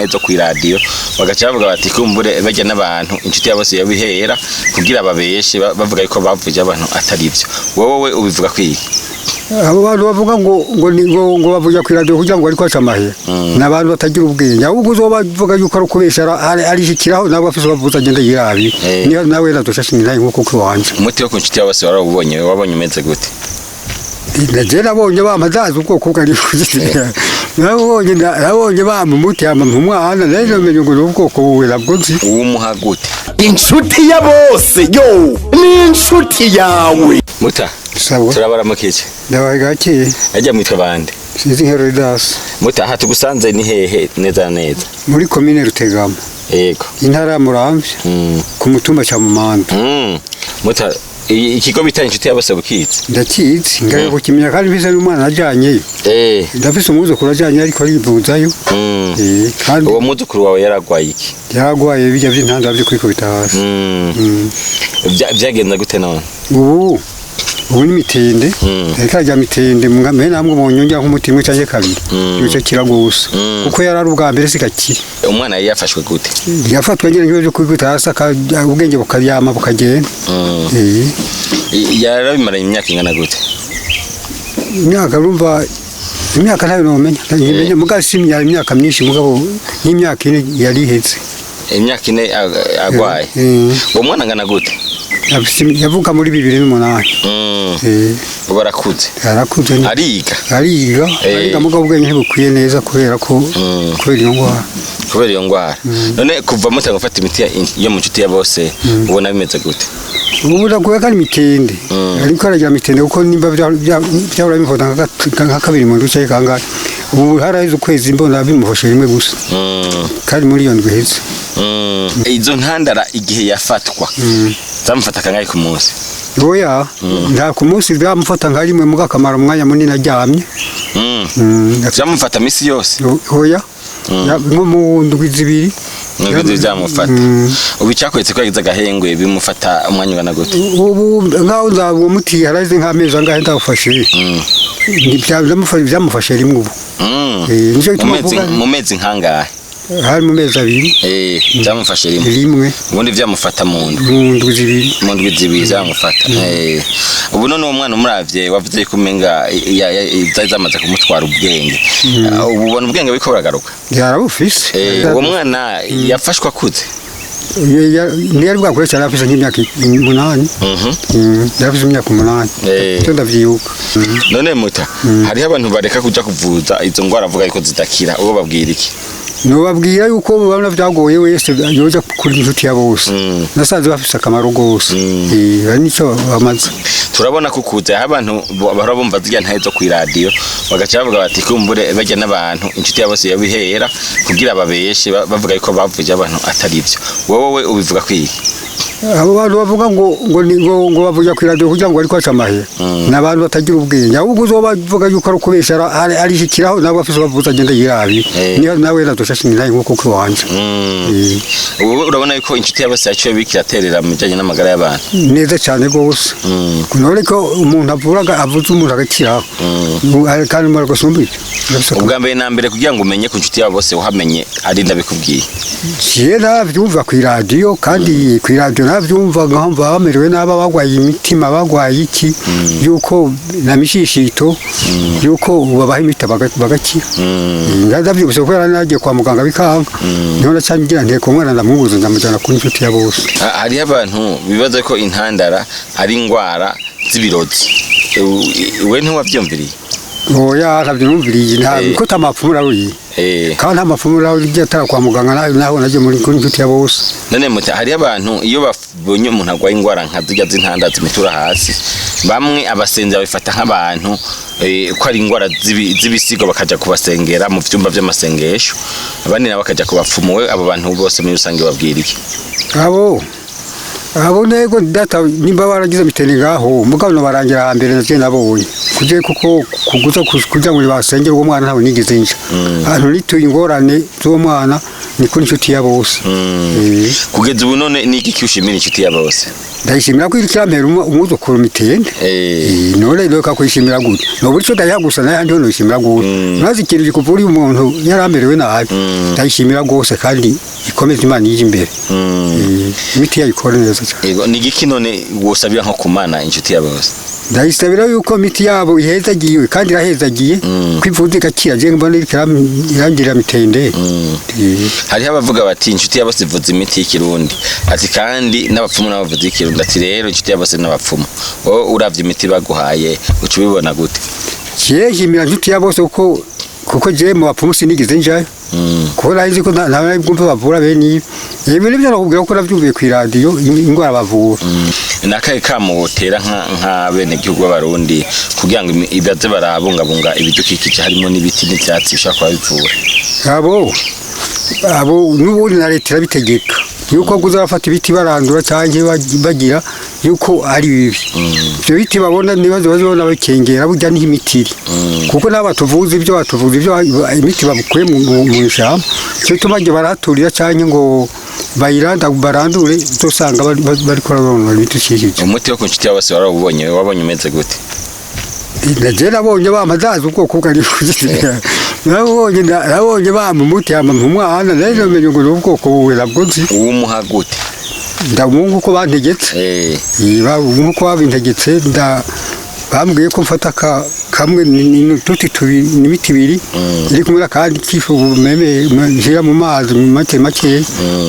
ntahe zo kw'iradiyo, bagaca bavuga bati kumbure bajya n'abantu inshuti ya bose yabihera kugira babeshe, bavuga yuko bavuje abantu atari byo. Wowe ubivuga kwiki? Abo bantu bavuga ngo bavuga ku iradiyo kugira ngo ariko aca amahera, ni abantu batagira ubwenge. Ahubwo uzobavuga yuko ari ukubesha, arishikiraho nawe afise ubavuza agenda yirabi. Niyo nawe nadoshashinga nayo nkuko kw'iwanje. Umuti wo ku nshuti ya bose warawubonye? Wabonye umeze gute? Naje nabonye bampa, ndazi ubwoko bwari, nabonye bampa umuti, hama mpa umwana, rero menye ngo ni ubwoko buwe, nabwo nzi. Uwumuha gute? Inshuti ya bose yo ni inshuti yawe. Muta. Sawa. Turabaramukije. Ndabaye gakeye. Ajya mwitwa bande? Sinzi Herodas. Muta, aha tugusanze ni hehe neza na neza? Muri komine Rutegama, intara ya Muramvya, ku mutumba ca Mumanda. Muta, ikigo bita inshuti ya bose bukizi? Ndakizi, ngaye kukimenya, kandi mfise n'umwana najanyeyo. Ndafise umwuzukuru ajanye ariko arivuzayo. Kandi Uwo mwuzukuru wawe yaragwaye iki? Yaragwaye bijya vy'intandaro vyo kwikubita hasi. Vyagenze gute none? Ubu ni mitende. Ariko arya mitende mwe namwe munyongera nk'umuti umwe canke kabiri, ico kiragose, kuko yarari ubwa mbere sikakiri. Umwana yari yafashwe gute? Yafatwa nyene nk'ibyo vyo kwikubita hasi, ubwenge bukaryama bukagenda. Yarabimaranye imyaka ingana gute? Imyaka, urumva imyaka ntayo nomenya, ntimenya, mugabo si imyaka myinshi, mugabo nk'imyaka 4 yari iheze. Imyaka 4 agwaye? Eh. Uwo mwana angana gute? Yavuka muri 2008. Ubu arakuze? Arakuze. Ariga? Ariga. Ariga, mugabo ubwenge ntibukwiye neza kubera ko kubera iyo ndwara. Kubera iyo ndwara. None kuva mutanga gufata imiti yo mu nshuti ya bose, ubona bimeze gute? Ubu ndakuye kandi mitende, ariko aragira mitende, kuko nimba vyahora bimufata nka kabiri mu ndwi canke kangahe, ubu haraheze ukwezi mbona bimufashe rimwe gusa, kandi muri iyo ndwi iheze. Izo ntandara igihe yafatwa zamufata kangahe ku munsi? Oya, nta ku munsi, byamufata nka rimwe, muga akamara umwanya munini aryamye. Vyamufata misi yose? Oya, nko mu ndwi 2. Nubwo byamufata, ubu icyakwetse ko yagize agahengwe, bimufata umwanya ungana gute? Ubu nkaho nzaba uwo muti haraheze nk'amezi angahe ndawufashe. Byamufashe rimwe ubu. Nico Mu gituma mezi mvuga mu mezi nkangahe? Hari mu mezi 2. Byamufashe rimwe? Rimwe. Ubundi byamufata mu ndwi? Mu ndwi 2. Mu ndwi 2 byamufata. Ubu none uwo mwana umuravye, wavuze ko umenga zari zamaze kumutwara ubwenge. Ubu ubona ubwenge buriko buragaruka? Yarabufise. Uwo mwana yafashwe akuze? Ntiyari bwakure cyane, afise nk'imyaka 8. Yarafise imyaka 8. Icyo ndavyibuka. None muta, hariho abantu bareka kuja kuvuza izo ngwara avuga yuko zidakira, uwo babwira iki? Nobabwira yuko babona vyagoye wese yoja kuri inshuti ya bose. Nasanze bafise akamaro gose. Hari nico bamaze. Turabona ko kuza aho abantu bahora bumva zirya ntahe zo kw'iradiyo, bagaca bavuga bati kumbure bajya n'abantu inshuti ya bose yabihera kugira babeshe, bavuga yuko bavuje abantu atari byo. Wowe ubivuga kwiki? Abo bantu bavuga ngo bavuga ku iradiyo kugira ngo ariko aca amahera, ni abantu batagira ubwenge. Ahubwo uzobavuga yuko ari ukubesha, arishikiraho nawe afise ubavuza agenda yirabi. Niyo nawe nadoshashinga nayo nkuko kw'iwanje. Ubu urabona yuko inshuti ya bose yaciye bikiraterera mu bijanye n'amagara y'abantu? Neza cyane rwose. None ko umuntu avuraga, avuze umuntu agakiraho, kandi umara gusumba ibyo. Ubwa mbere na mbere, kugira ngo umenye ku nshuti yabo bose, uhamenye ari ndabikubwiye? Jewe navyumva kw'iradiyo, kandi kw'iradiyo navyumva nkamva bamerewe nabi, bagwaye imitima, bagwaye iki, yuko na mishishito, yuko babaha imiti bagakira. Ndavyumvise kubera nagiye kwa muganga bikanga, niho naca ngira nteko umwana ndamwubuza, ndamujana ku nshuti ya bose. Hariho abantu bibaza ko intandara ari ingwara z'ibirozi. We ntiwavyumviriye? Oya, ntavyo numviriye, nta ko tamapfumu raruyi. Kandi nta mapfumu raruyi atara kwa muganga, naho nagiye muri kuri nshuti ya bose. None muti, hariho abantu iyo babonye umuntu arwaye ingwara nka zirya z'intanda zimitura hasi, bamwe abasenzi babifata nk'abantu ko ari ingwara z'ibisigo, bakaja kubasengera mu vyumba vy'amasengesho, abandi nabo bakaja kubapfumu. We abo bantu bose muri rusange babwira iki? Abo nego data, nimba baragize mitene ngaho, mugabo no barangira hambere navyo nabonye kuje, kuko kuguza kuja ngo basengere uwo mwana ntabwo nigeze nja ahantu nituye. Ingorane z'uwo mwana ni kuri inshuti ya bose. Kugeza ubu none ni iki ushimira inshuti ya bose? Ndayishimira ko iriko irampera umwuzukuru mitende. None rero kakwishimira gute? No buri cyo ndayiha gusa, n'ayandi ho noyishimira gute? Ntazi ikintu gikuvura iyo umuntu yaramerewe nabi. Ndayishimira rwose kandi ikomeze, Imana ije imbere. Imiti yayo ikora neza cyane. Ego, ni igiki none wosabira nko kumana inshuti ya bose? Ndayisabira yuko imiti yabo ihezagiwe kandi irahezagiye, ko ivuza igakira. Je mbona iriko irangirira mitende. Hariho abavuga bati inshuti ya bose ivuza imiti y'ikirundi, ati kandi n'abapfumu n'abavuzi y'ikirundi, ati rero inshuti ya bose n'abapfumu. Wowe uravye imiti baguhaye uca ubibona gute? Je nshimira inshuti ya bose kuko je mu bapfumu sinigeze njayo, kuko nari nzi ko nta bwumva bavura bene ibi. Ibi nibyo nakubwira ko navyumviye kw'iradiyo, ingwara bavura. Ni akahe kamo wotera nk'abenegihugu b'Abarundi kugira ngo baze barabungabunga ibidukikije, harimo n'ibiti n'ivyatsi bishobora kuba bivura? Abo n'ubundi na leta irabitegeka yuko kuza bafata ibiti barandura cyangwa bagira yuko ari bibi. Ibyo biti babona nibazo bazibona bakengera burya niho imiti iri, kuko nabo batuvuza ibyo batuvuza ibyo imiti babukuye mu ishyamba. Icyo gituma bagiye barahaturira cyangwa ngo bayiranda barandure, uzosanga bariko barabona ibidukikije. Umuti wo ku nshuti ya bose warawubonye? Wabonye umeze gute? Naje nabonye bampa, ndazi ubwoko bwari, nabonye bampa umuti hama mpa umwana, nari namenye ngo ni ubwoko buwe, nabwo nzi. Uwumuha gute? Ndamunga uko bantegetse. Nkuko babintegetse, bambwiye ko mfata kamwe n'ututi tubiri n'imiti ibiri iri kumwe n'akandi k'ifu meme nshyira mu mazi make make,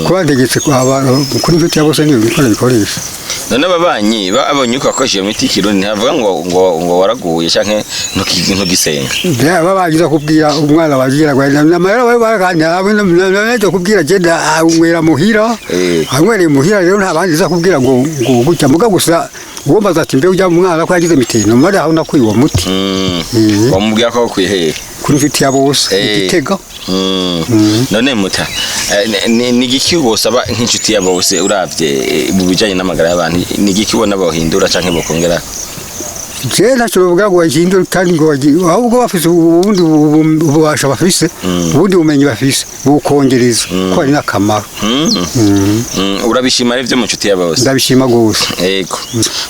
ko bantegetse kuri inshuti ya bose niyo niko nabikoresha. None ababanyi babonye uko wakoresha iyo miti y'ikirundi ntibavuga ngo waraguye canke ntugisenga? Babangiza kubwira umwana bagira ngo namara baganira naje kubwira je anywera muhira. Anywereye muhira rero nta bandi za kubwira ngo gutya muga gusa uwo mbaza ati mbe ujya mwana ko yagize miteno mari aho nakuye uwo muti. Wamubwira ko awukuye hehe? Kuri inshuti ya bose, Igitega. None muta, ni igiki wosaba nk'inshuti ya bose uravye mu bijanye n'amagara y'abantu? Ni igiki ubona bohindura canke bokongera? Je ntacyo bavuga ngo bahindure kandi ngo ahubwo bafise ubundi ububasha bafise, ubundi bumenyi bafise bukongereza ko hari n'akamaro. Urabishima rero ivyo mu nshuti ya bose? Ndabishima gose. Ego.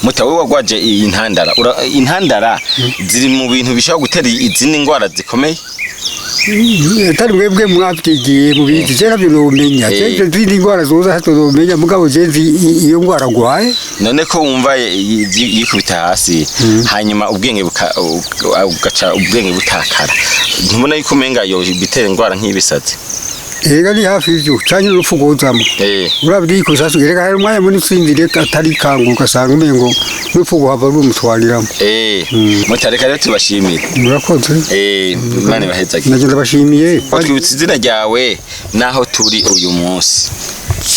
Muta, wowe wagwaje iyi ntandara. Intandara ziri mu bintu bishobora gutera izindi ndwara zikomeye? Atari mwebwe mwabyigiye mubizi, je navyo nomenya. Je izindi ndwara zoza hato nomenya, mugabo je nzi iyo ndwara ngwaye. None ko wumva yikubita hasi, hanyuma ubwenge ugaca ubwenge butakara, ntubona yuko umenga yo bitera indwara nk'ibisazi? Ega ni hafi ivyo canke urupfu rwozamo. Uravye yikubise hasi, erega hari umwanya munini usinziriye atari kanguka, ugasanga umengo n'urupfu guhava rumutwariramo. Mutareka rero tubashimire. Murakoze. Imana ibahezagire. Nagenda ndabashimiye. Watwibutsa izina ryawe n'aho turi uyu munsi?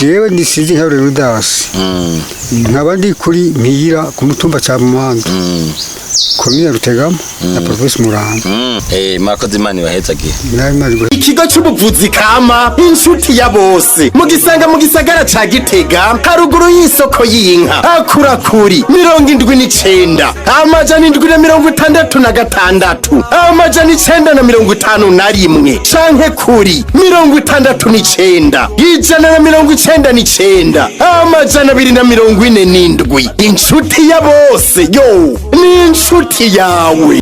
Jewe nisize nka Rudasi, nkaba ndi kuri Mpiyira ku mutumba ca Muhanga, komine Rutegama na provinsi Muramvya. Murakoze, Imana ibahezagire. Nawe. Ikigo c'ubuvuzi kama inshuti ya bose mugisanga mu gisagara ca Gitega, haruguru y'isoko y'inka, akurakuri 79 766 951 canke kuri 69 199 247. Inshuti ya bose yo ni inshuti yawe.